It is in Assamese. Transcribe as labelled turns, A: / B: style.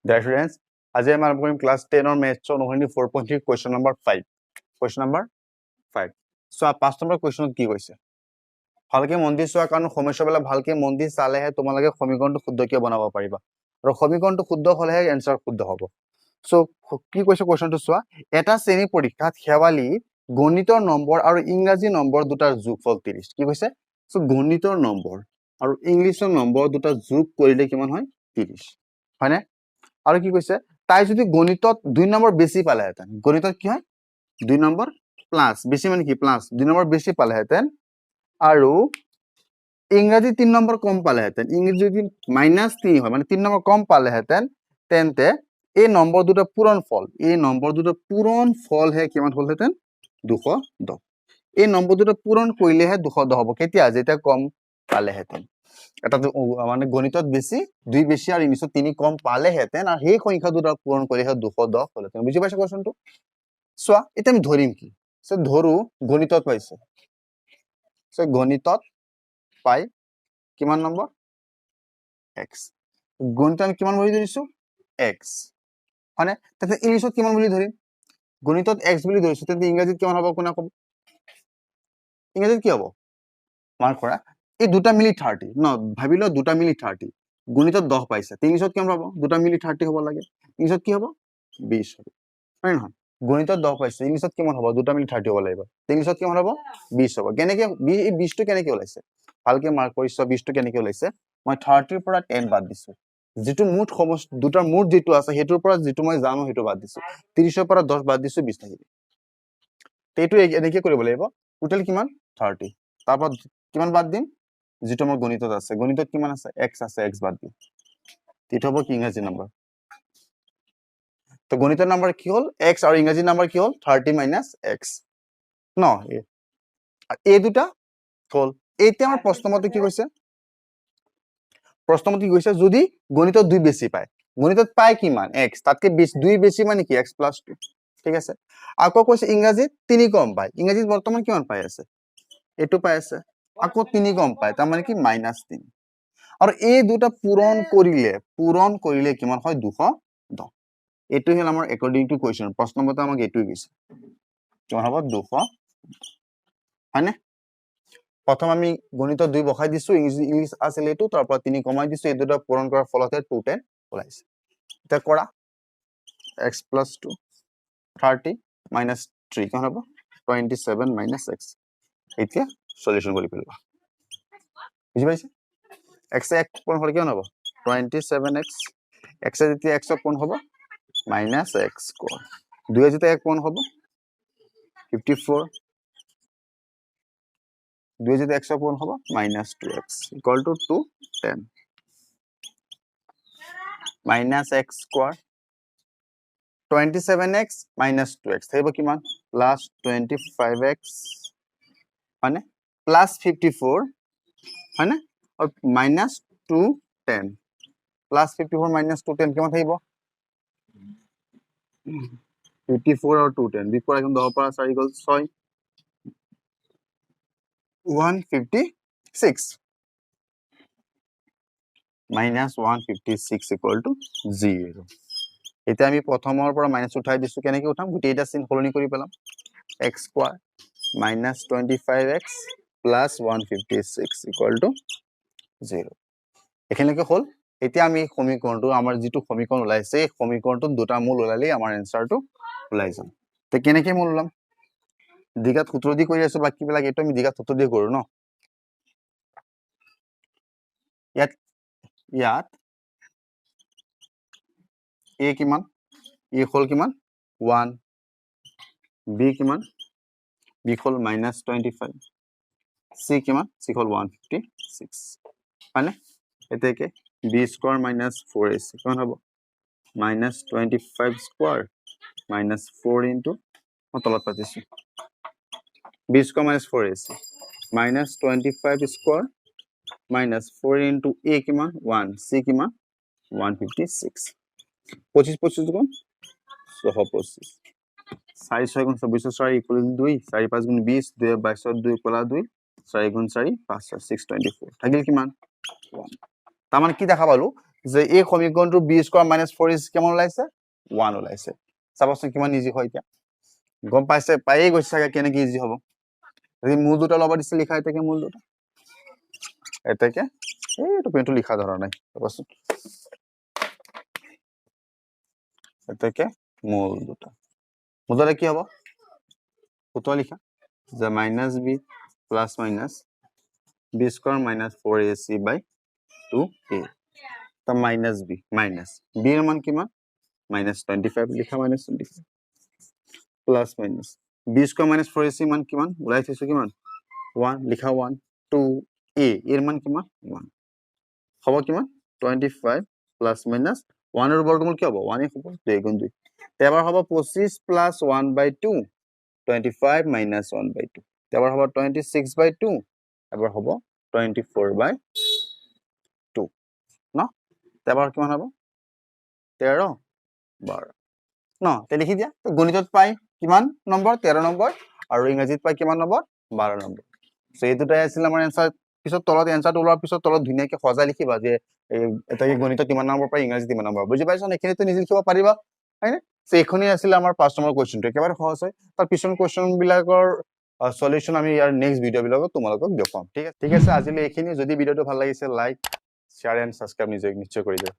A: Dear students, আজি আমি আৰম্ভ কৰিম class 10ৰ মেথছৰ অনুসৰণি 4.3, question number 5। Question number 5 চোৱা, 5 নম্বৰ কুৱেশ্যনত কি কৈছে ভালকে মন দি চোৱা, কাৰণ সমস্যাবিলাক ভালকে মন দি চালেহে তোমালোকে সমীকৰণটো শুদ্ধকে বনাব পাৰিবা আৰু সমীকৰণটো শুদ্ধ হ'লেহে এনচাৰ শুদ্ধ হ'ব। চ' কি কৈছে কুৱেশ্যনটো চোৱা। এটা শ্ৰেণী পৰীক্ষাত শেৱালি গণিতৰ নম্বৰ আৰু ইংৰাজী নম্বৰ দুটাৰ যোগফল 30। কি কৈছে? চ' গণিতৰ নম্বৰ আৰু ইংলিছৰ নম্বৰ দুটা যোগ কৰিলে কিমান হয়? 30, হয়নে? আৰু কি কৈছে? তাই যদি গণিতত 2 নম্বৰ বেছি পালেহেঁতেন, গণিতত কি হয়, 2 নম্বৰ প্লাছ, বেছি মানে কি প্লাছ, 2 নম্বৰ বেছি পালেহেঁতেন আৰু ইংৰাজী 3 নম্বৰ কম পালেহেঁতেন, ইংৰাজী যদি -3 হয় মানে 3 নম্বৰ কম পালেহেঁতেন, তেন্তে এই নম্বৰ দুটা পূৰণ ফল, এই নম্বৰ দুটা পূৰণ ফলহে কিমান হ'লহেঁতেন? 210। এই নম্বৰ দুটা পূৰণ কৰিলেহে 210 হ'ব। কেতিয়া? যেতিয়া কম পালেহেঁতেন, এটা মানে গণিতত বেছি 2 বেছি আৰু ইংলিছত 3 কম পালেহেঁতেন আৰু সেই সংখ্যা দুটা পূৰণ কৰিলেহে 210 হ'লহেঁতেন। বুজি পাইছা কুৱেশ্যনটো? চোৱা, এতিয়া আমি ধৰিম কি? ধৰো গণিতত পাইছে, গণিতত পাই কিমান নম্বৰ? এক্স। গণিতত আমি কিমান বুলি ধৰিছো? এক্স, হয়নে? তেন্তে ইংলিছত কিমান বুলি ধৰিম? গণিতত এক্স বুলি ধৰিছো, তেন্তে ইংৰাজীত কিমান হ'ব? কোনে ক'ব? ইংৰাজীত কি হ'ব? মাৰ্ক কৰা, এই দুটা মিলি 30 ন, ভাবি লোৱা দুটা মিলি 30, গণিতত 10 পাইছে, ইংলিছত কিমান পাব? দুটা মিলি 30 হ'ব লাগে, ইংলিছত কি হ'ব? 20 হ'ব, হয় নহয়? গণিতত 10 পাইছে, ইংলিছত কিমান হ'ব? দুটা মিলি 30 হ'ব লাগিব, ইংলিছত কিমান হ'ব? 20 হ'ব। কেনেকে এই 20টো কেনেকে ওলাইছে? ভালকে মাৰ্ক কৰি চোৱা, 20টো কেনেকে ওলাইছে। মই 30ৰ পৰা 10 বাদ দিছো, যিটো মুঠ সমস্ত দুটাৰ মুঠ যিটো আছে সেইটোৰ পৰা যিটো মই জানো সেইটো বাদ দিছো, 30ৰ পৰা 10 বাদ দিছো, 20 থাকিল। এইটো এনেকে কৰিব লাগিব। টোটেল কিমান? 30। তাৰ পৰা কিমান বাদ দিম? যিটো আমাৰ গণিতত আছে, গণিতত কিমান আছে? এক্স আছে, এক্স বাদ দিম, এইটো হ'ব কি? ইংৰাজী নম্বৰ। তো গণিতৰ নাম্বাৰ কি হ'ল? এক্স। আৰু ইংৰাজী নাম্বাৰ কি হ'ল? 30 মাইনাছ এক্স ন। এই দুটা হ'ল। এতিয়া আমাৰ প্ৰশ্নমতে কি কৈছে? প্ৰশ্নমতে কি কৈছে? যদি গণিতত 2 বেছি পায়, গণিতত পায় কিমান? এক্স, তাতকে বেছি, 2 বেছি মানে কি? এক্স প্লাছ 2, ঠিক আছে। আকৌ কৈছে ইংৰাজীত 3 কম পায়, ইংৰাজীত বৰ্তমান কিমান পাই আছে? এইটো পাই আছে, আকৌ 3 কম পায়, তাৰমানে কি? -3। আৰু এই দুটা পূৰণ কৰিলে কিমান হয়? 210। এইটো হ'ল আমাৰ একৰ্ডিং টু কুৱেশ্যন, প্ৰশ্নমতে আমাক এইটোৱে দিছে। কিমান হ'ব? 200, হয়নে? প্ৰথম আমি গণিতত 2 বহাই দিছো, ইংলিছ আছিল এইটো, তাৰ পৰা 3 কমাই দিছো, এই দুটা পূৰণ কৰাৰ ফলতহে 210 ওলাইছে। এতিয়া কৰা, x plus 2, 30 minus 3 কিমান হ'ব? 27 মাইনাছ এক্স। এতিয়া চলিউশ্যন কৰি পেলোৱা, বুজি পাইছে? এক্সে এক পূৰণ হ'লে কিমান হ'ব? 27 এক্স। এক্সে যেতিয়া এক্সক পূৰণ হ'ব মাইনাছ এক্স স্কোৱাৰ, দুয়ে যেতিয়া এক পূৰণ হ'ব 54, দুয়ে যেতিয়া এক্সক পূৰণ হ'ব minus 2 x equal to 210, minus x square, 27 x minus 2 x থাকিব কিমান? প্লাছ 25 এক্স, হয়নে? প্লাছ 54, হয়নে? আৰু minus 210, plus 54 minus 210 কিমান থাকিব? 54 আৰু 210 বিয়োগ কৰা, একদম 10ৰ পৰা 4 গ'ল 6, 156, minus 156 equal to 0। এতিয়া আমি প্ৰথমৰ পৰা মাইনাছ উঠাই দিছো, কেনেকে উঠাম? গোটেইকেইটা চিন সলনি কৰি পেলাম। X square minus 25 x plus 156 equal to 0। এইখিনিলৈকে হ'ল। এতিয়া আমি সমীকৰণটো, আমাৰ যিটো সমীকৰণ ওলাইছে, এই সমীকৰণটোত দুটা মূল ওলালেই আমাৰ এনচাৰটো ওলাই যাব। তে কেনেকে মূল ওলাম? দ্বিঘাত সূত্ৰ দি কৰি আছো, বাকীবিলাক এইটো আমি দ্বিঘাত সূত্ৰ দি কৰো ন। ইয়াত এ কিমান? এ হ'ল কিমান? 1। বি কিমান? বি হ'ল মাইনাছ 25। চি কিমান? চি হ'ল 156, হয়নে? এতিয়া b square minus 4 a c কিমান হ'ব? Minus 25 square minus 4 into, মই তলত পাতিছোঁ, b square minus 4 a c minus 25 square minus 4 into a কিমান? 1, চি কিমান? 156। 25 25 গুণ 625, 4 6 গুণ 24, 4 ইকুৱেল 2, 4 5 গুণ 20, 2 22ত 2 কলা 2, 4 গুণ 4 5, 6 24 থাকিল কিমান? 1। তাৰমানে কি দেখা পালো? যে এই সমীকৰণটোৰ B square minus four is কিমান ওলাইছে, ওৱান ওলাইছে। চাবাচোন কিমান ইজি হয়, এতিয়া গম পাইছে, পায়ে গৈছে চাগে কেনেকে ইজি হ'ব। যদি মূল দুটা ল'ব দিছে লিখা এতেকে মূল দুটা, এতেকে এইটো পেনটো লিখা ধৰা নাই, চাবাচোন এতেকে মূল দুটা, মূল দুটা কি হ'ব, সূত্ৰ লিখা যে minus B plus minus B square minus four A C by two A, তা মাইনাছ বি মাইনাছ বিৰ মান কিমান, মাইনাছ 25 লিখা, minus 25 plus minus B square minus four A C মান কিমান ওলাই থৈছো, কিমান ওৱান লিখা, ওৱান টু এ এৰ মান কিমান ওৱান হ'ব, কিমান 25 প্লাছ মাইনাছ ওৱানৰ বৰ্গমূল কি হ'ব, ওৱানেই হ'ব, দুই গুণ দুই, এবাৰ হ'ব 25 plus one by two, 25 minus one by two, এবাৰ হ'ব 26 বাই টু, এবাৰ হ'ব 24 বাই টু ন, এবাৰ কিমান হ'ব 13 12 ন। তে লিখি দিয়া, গণিতত পাই কিমান নম্বৰ, 13 নম্বৰ, আৰু ইংৰাজীত পাই কিমান নম্বৰ, 12 নম্বৰ। চ' এই দুটাই আছিল আমাৰ এনচাৰ। পিছত তলত এনচাৰটো ওলোৱাৰ পিছত তলত ধুনীয়াকে সজাই লিখিবা যে এটাকে গণিতত কিমান নম্বৰ পাই, ইংৰাজীত কিমান নম্বৰ, বুজি পাইছা? এইখিনিতো নিজে লিখিব পাৰিবা, হয়নে? চ' এইখনেই আছিল আমাৰ 5 নম্বৰ কুৱেশ্যনটো, একেবাৰে সহজ হয়। তাৰ পিছৰ কুৱেশ্যন বিলাকৰ চলিউশ্যন আমি ইয়াৰ নেক্সট ভিডিঅ' বিলাকত তোমালোকক দেখুৱাম। ঠিক আছে, ঠিক আছে, আজিলৈ এইখিনি। যদি ভিডিঅ'টো ভাল লাগিছে লাইক, শ্বেয়াৰ এণ্ড ছাবস্ক্ৰাইব নিশ্চয় কৰি দিবা।